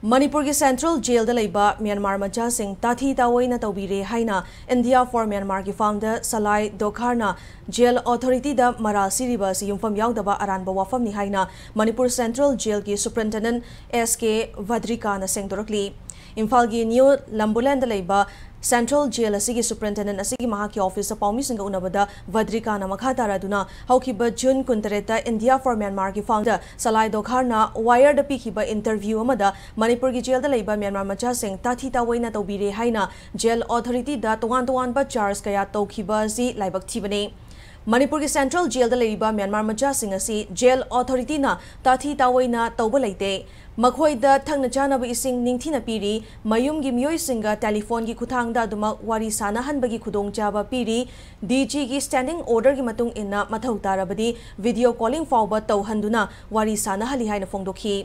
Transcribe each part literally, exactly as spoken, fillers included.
ꯃꯅꯤꯄꯨꯔꯒꯤ ꯁꯦꯟꯇ꯭ꯔꯦꯜ ꯖꯦꯜꯗ ꯂꯩꯕ ꯃ꯭ꯌꯥꯟꯃꯥꯔ ꯃꯆꯥꯁꯤꯡ ꯇꯥꯊꯤ ꯇꯥꯑꯣꯏꯅ ꯇꯧꯕꯤꯔꯦ ꯍꯥꯏꯅ ꯏꯟꯗꯤꯌꯥ ꯐꯣꯔ ꯃ꯭ꯌꯥꯟꯃꯥꯔꯒꯤ ꯐꯥꯎꯟꯗꯔ ꯁꯂꯥꯏ ꯗꯣꯈꯥꯔꯅ ꯖꯦꯜ ꯑꯣꯊꯣꯔꯤꯇꯤꯗ ꯃꯔꯥꯜ ꯁꯤꯔꯤꯕ ꯑꯁꯤ ꯌꯨꯝꯐꯝ ꯌꯥꯎꯗꯕ ꯑꯔꯥꯟꯕ ꯋꯥꯐꯝꯅꯤ ꯍꯥꯏꯅ ꯃꯅꯤꯄꯨꯔ ꯁꯦꯟꯇ꯭ꯔꯦꯜ ꯖꯦꯜꯒꯤ ꯁꯨꯄ꯭ꯔꯤꯟꯇꯦꯟꯗꯦꯟꯠ ꯑꯦꯁ ꯀꯦ ꯚꯗ꯭ꯔꯤꯀꯥꯅ ꯁꯦꯡꯗꯣꯔꯛꯂꯤ꯫ ꯏꯝꯐꯥꯜꯒꯤ ꯅ꯭ꯌꯨ ꯂꯝꯕꯨꯂꯦꯟꯗ ꯂꯩꯕ ꯁꯦꯟꯇ꯭ꯔꯦꯜ ꯖꯦꯜ ꯑꯁꯤꯒꯤ ꯁꯨꯄ꯭ꯔꯤꯟꯇꯦꯟꯗꯦꯟꯠ ꯑꯁꯤꯒꯤ ꯃꯍꯥꯛꯀꯤ ꯑꯣꯐꯤꯁꯇ ꯄꯥꯎꯃꯤꯁꯤꯡꯒ ꯎꯅꯕꯗ ꯚꯗ꯭ꯔꯤꯀꯥꯅ ꯃꯈꯥ ꯇꯥꯔꯗꯨꯅ ꯍꯧꯈꯤꯕ ꯖꯨꯟ ꯀꯨꯟꯇꯔꯦꯠꯇ ꯏꯟꯗꯤꯌꯥ ꯐꯣꯔ ꯃ꯭ꯌꯥꯟꯃꯥꯔꯒꯤ ꯐꯥꯎꯟꯗꯔ ꯁꯂꯥꯏ ꯗꯣꯈꯥꯔꯅ ꯋꯥꯌꯔꯗ ꯄꯤꯈꯤꯕ ꯏꯟꯇꯔꯚ꯭ꯌꯨ ꯑꯃꯗ ꯃꯅꯤꯄꯨꯔꯒꯤ ꯖꯦꯜꯗ ꯂꯩꯕ ꯃ꯭ꯌꯥꯟꯃꯥꯔ ꯃꯆꯥꯁꯤꯡ ꯇꯥꯊꯤ ꯇꯥꯑꯣꯏꯅ ꯇꯧꯕꯤꯔꯦ ꯍꯥꯏꯅ ꯖꯦꯜ ꯑꯣꯊꯣꯔꯤꯇꯤꯗ ꯇꯣꯉꯥꯟ ꯇꯣꯉꯥꯟꯕ ꯆꯥꯔꯖ ꯀꯌꯥ ꯇꯧꯈꯤꯕ ꯑꯁꯤ ꯂꯥꯏꯕꯛ ꯊꯤꯕꯅꯤ꯫ ꯃꯅꯤꯄꯨꯔꯒꯤ ꯁꯦꯟꯇ꯭ꯔꯦꯜ ꯖꯦꯜꯗ ꯂꯩꯔꯤꯕ ꯃ꯭ꯌꯥꯟꯃꯥꯔ ꯃꯆꯥꯁꯤꯡ ꯑꯁꯤ ꯖꯦꯜ ꯑꯣꯊꯣꯔꯤꯇꯤꯅ ꯇꯥꯊꯤ ꯇꯥꯑꯣꯏꯅ ꯇꯧꯕ ꯂꯩꯇꯦ꯫ ꯃꯈꯣꯏꯗ ꯊꯛꯅ ꯆꯥꯅꯕ ꯏꯁꯤꯡ ꯅꯤꯡꯊꯤꯅ ꯄꯤꯔꯤ꯫ ꯃꯌꯨꯝꯒꯤ ꯃꯤꯑꯣꯏꯁꯤꯡꯒ ꯇꯦꯂꯤꯐꯣꯟꯒꯤ ꯈꯨꯠꯊꯥꯡꯗ ꯑꯗꯨꯃꯛ ꯋꯥꯔꯤ ꯁꯥꯅꯍꯟꯕꯒꯤ ꯈꯨꯗꯣꯡꯆꯥꯕ ꯄꯤꯔꯤ꯫ ꯗꯤ ꯖꯤꯒꯤ ꯁ꯭ꯇꯦꯟꯗꯤꯡ ꯑꯣꯔꯗꯔꯒꯤ ꯃꯇꯨꯡ ꯏꯟꯅ ꯃꯊꯧ ꯇꯥꯔꯕꯗꯤ ꯚꯤꯗꯤꯑꯣ ꯀꯣꯂꯤꯡ ꯐꯥꯎꯕ ꯇꯧꯍꯟꯗꯨꯅ ꯋꯥꯔꯤ ꯁꯥꯅꯍꯜꯂꯤ ꯍꯥꯏꯅ ꯐꯣꯡꯗꯣꯛꯈꯤ꯫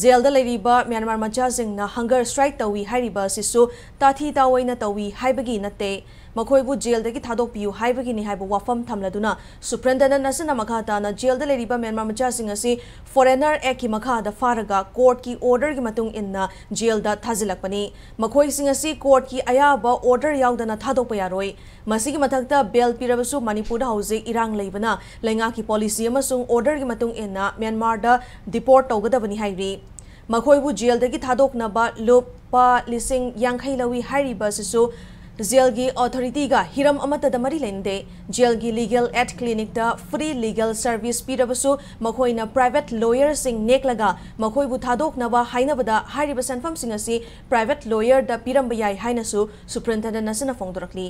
ꯖꯦꯜꯗ ꯂꯩꯔꯤꯕ ꯃ꯭ꯌꯥꯟꯃꯥꯔ ꯃꯆꯥꯁꯤꯡꯅ ꯍꯪꯒꯔ ꯁ꯭ꯇ꯭ꯔꯥꯏꯛ ꯇꯧꯏ ꯍꯥꯏꯔꯤꯕ ꯑꯁꯤꯁꯨ ꯇꯥꯊꯤ ꯇꯥꯑꯣꯏꯅ ꯇꯧꯏ ꯍꯥꯏꯕꯒꯤ ꯅꯠꯇꯦ꯫ ꯃꯈꯣꯏꯕꯨ ꯖꯦꯜꯗꯒꯤ ꯊꯥꯗꯣꯛꯄꯤꯌꯨ ꯍꯥꯏꯕꯒꯤꯅꯤ ꯍꯥꯏꯕ ꯋꯥꯐꯝ ꯊꯝꯂꯗꯨꯅ ꯁꯨꯄ꯭ꯔꯤꯟꯇꯦꯟꯗꯦꯟꯠ ꯑꯁꯤꯅ ꯃꯈꯥ ꯇꯥꯅ ꯖꯦꯜꯗ ꯂꯩꯔꯤꯕ ꯃ꯭ꯌꯥꯟꯃꯥꯔ ꯃꯆꯥꯁꯤꯡ ꯑꯁꯤ ꯐꯣꯔꯦꯅꯔ ꯑꯦꯛꯀꯤ ꯃꯈꯥꯗ ꯐꯥꯔꯒ ꯀꯣꯔꯠꯀꯤ ꯑꯣꯔꯗꯔꯒꯤ ꯃꯇꯨꯡ ꯏꯟꯅ ꯖꯦꯜꯗ ꯊꯥꯖꯤꯜꯂꯛꯄꯅꯤ꯫ ꯃꯈꯣꯏꯁꯤꯡ ꯑꯁꯤ ꯀꯣꯔꯠꯀꯤ ꯑꯌꯥꯕ ꯑꯣꯔꯗꯔ ꯌꯥꯎꯗꯅ ꯊꯥꯗꯣꯛꯄ ꯌꯥꯔꯣꯏ꯫ ꯃꯁꯤꯒꯤ ꯃꯊꯛꯇ ꯕꯦꯜ ꯄꯤꯔꯕꯁꯨ ꯃꯅꯤꯄꯨꯔꯗ ꯍꯧꯖꯤꯛ ꯏꯔꯥꯡ ꯂꯩꯕꯅ ꯂꯩꯉꯥꯛꯀꯤ ꯄꯣꯂꯤꯁꯤ ꯑꯃꯁꯨꯡ ꯑꯣꯔꯗꯔꯒꯤ ꯃꯇꯨꯡ ꯏꯟꯅ ꯃ꯭ꯌꯥꯟꯃꯥꯔꯗ ꯗꯤꯄꯣꯔꯠ ꯇꯧꯒꯗꯕꯅꯤ ꯍꯥꯏꯔꯤ꯫ ꯃꯈꯣꯏꯕꯨ ꯖꯦꯜꯗꯒꯤ ꯊꯥꯗꯣꯛꯅꯕ ꯂꯨꯄꯥ ꯂꯤꯁꯤꯡ ꯌꯥꯡꯈꯩ ꯂꯧꯏ ꯍꯥꯏꯔꯤꯕ ꯑꯁꯤꯁꯨ ꯖꯦꯜꯒꯤ ꯑꯣꯊꯣꯔꯤꯇꯤꯒ ꯍꯤꯔꯝ ꯑꯃꯠꯇꯗ ꯃꯔꯤ ꯂꯩꯅꯗꯦ꯫ ꯖꯦꯜꯒꯤ ꯂꯤꯒꯦꯜ ꯑꯦꯗ ꯀ꯭ꯂꯤꯅꯤꯛꯇ ꯐ꯭ꯔꯤ ꯂꯤꯒꯦꯜ ꯁꯔꯚꯤꯁ ꯄꯤꯔꯕꯁꯨ ꯃꯈꯣꯏꯅ ꯄ꯭ꯔꯥꯏꯚꯦꯠ ꯂꯣꯌꯔꯁꯤꯡ ꯅꯦꯛꯂꯒ ꯃꯈꯣꯏꯕꯨ ꯊꯥꯗꯣꯛꯅꯕ ꯍꯥꯏꯅꯕꯗ ꯍꯥꯏꯔꯤꯕ ꯁꯦꯟꯐꯝꯁꯤꯡ ꯑꯁꯤ ꯄ꯭ꯔꯥꯏꯚꯦꯠ ꯂꯣꯌꯔꯗ ꯄꯤꯔꯝꯕ ꯌꯥꯏ ꯍꯥꯏꯅꯁꯨ ꯁꯨꯄ꯭ꯔꯤꯟꯇꯦꯟꯗꯦꯟꯠ ꯑꯁꯤꯅ ꯐꯣꯡꯗꯣꯔꯛꯂꯤ꯫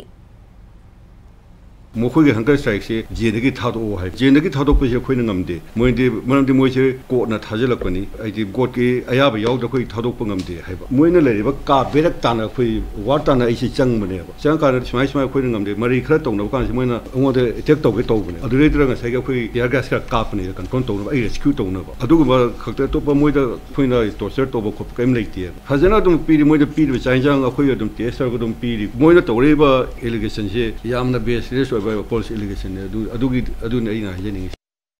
ꯃꯈꯣꯏꯒꯤ ꯍꯪꯒꯔ ꯁ꯭ꯇ꯭ꯔꯥꯏꯛꯁꯦ ꯖꯦꯜꯗꯒꯤ ꯊꯥꯗꯣꯛꯑꯣ ꯍꯥꯏ꯫ ꯖꯦꯜꯗꯒꯤ ꯊꯥꯗꯣꯛꯄꯁꯦ ꯑꯩꯈꯣꯏꯅ ꯉꯝꯗꯦ꯫ ꯃꯣꯏꯗꯤ, ꯃꯔꯝꯗꯤ ꯃꯣꯏꯁꯦ ꯀꯣꯔꯠꯅ ꯊꯥꯖꯤꯜꯂꯛꯄꯅꯤ꯫ ꯍꯥꯏꯗꯤ ꯀꯣꯔꯠꯀꯤ ꯑꯌꯥꯕ ꯌꯥꯎꯗ ꯑꯩꯈꯣꯏ ꯊꯥꯗꯣꯛꯄ ꯉꯝꯗꯦ ꯍꯥꯏꯕ꯫ ꯃꯣꯏꯅ ꯂꯩꯔꯤꯕ ꯀꯥ ꯕꯦꯔꯛ ꯇꯥꯅ ꯑꯩꯈꯣꯏ ꯋꯥꯔ ꯇꯥꯅ ꯑꯩꯁꯦ ꯆꯪꯕꯅꯦꯕ꯫ ꯆꯪꯉꯀꯥꯟꯗ ꯁꯨꯃꯥꯏ ꯁꯨꯃꯥꯏ ꯑꯩꯈꯣꯏꯅ ꯉꯝꯗꯦ꯫ ꯃꯔꯩ ꯈꯔ ꯇꯧꯅꯕ ꯀꯥꯟꯁꯦ ꯃꯣꯏꯅ ꯑꯩꯉꯣꯟꯗ ꯑꯦꯇꯦꯛ ꯇꯧꯒꯦ ꯇꯧꯕꯅꯦ꯫ ꯑꯗꯨꯗꯩꯗꯨꯗ ꯉꯁꯥꯏꯒꯤ ꯑꯩꯈꯣꯏ tear gas ꯈꯔ ꯀꯥꯞꯄꯅꯦ control ꯇꯧꯅꯕ, ꯑꯩ rescue ꯇꯧꯅꯕ꯫ ꯑꯗꯨꯒꯨꯝꯕ ꯈꯛꯇ ꯑꯇꯣꯞꯄ ꯃꯣꯏꯗ ꯑꯩꯈꯣꯏꯅ torture ꯇꯧꯕ ꯈꯣꯠꯄ ꯀꯔꯤꯝ ꯂꯩꯇꯦꯕ꯫ ꯐꯖꯅ ꯑꯗꯨꯝ ꯄꯤꯔꯤ꯫ ꯃꯣꯏꯗ ꯄꯤꯔꯤꯕ ꯆꯥꯛ ꯏꯟꯁꯥꯡ ꯑꯩꯈꯣꯏ ꯑꯗꯨꯝ test ꯇꯧꯔꯒ ꯑꯗꯨꯝ ꯄꯤꯔꯤ꯫ ꯃꯣꯏꯅ ꯇꯧꯔꯛꯏꯕ allegation ꯁꯦ ꯌꯥꯝꯅ baseless ꯑꯣꯏꯕ false allegation ꯅꯦ꯫ ꯑꯗꯨ, ꯑꯗꯨꯒꯤ, ꯑꯗꯨꯅꯤ ꯑꯩꯅ ꯍꯥꯏꯖꯅꯤꯡꯉꯤꯁꯦ꯫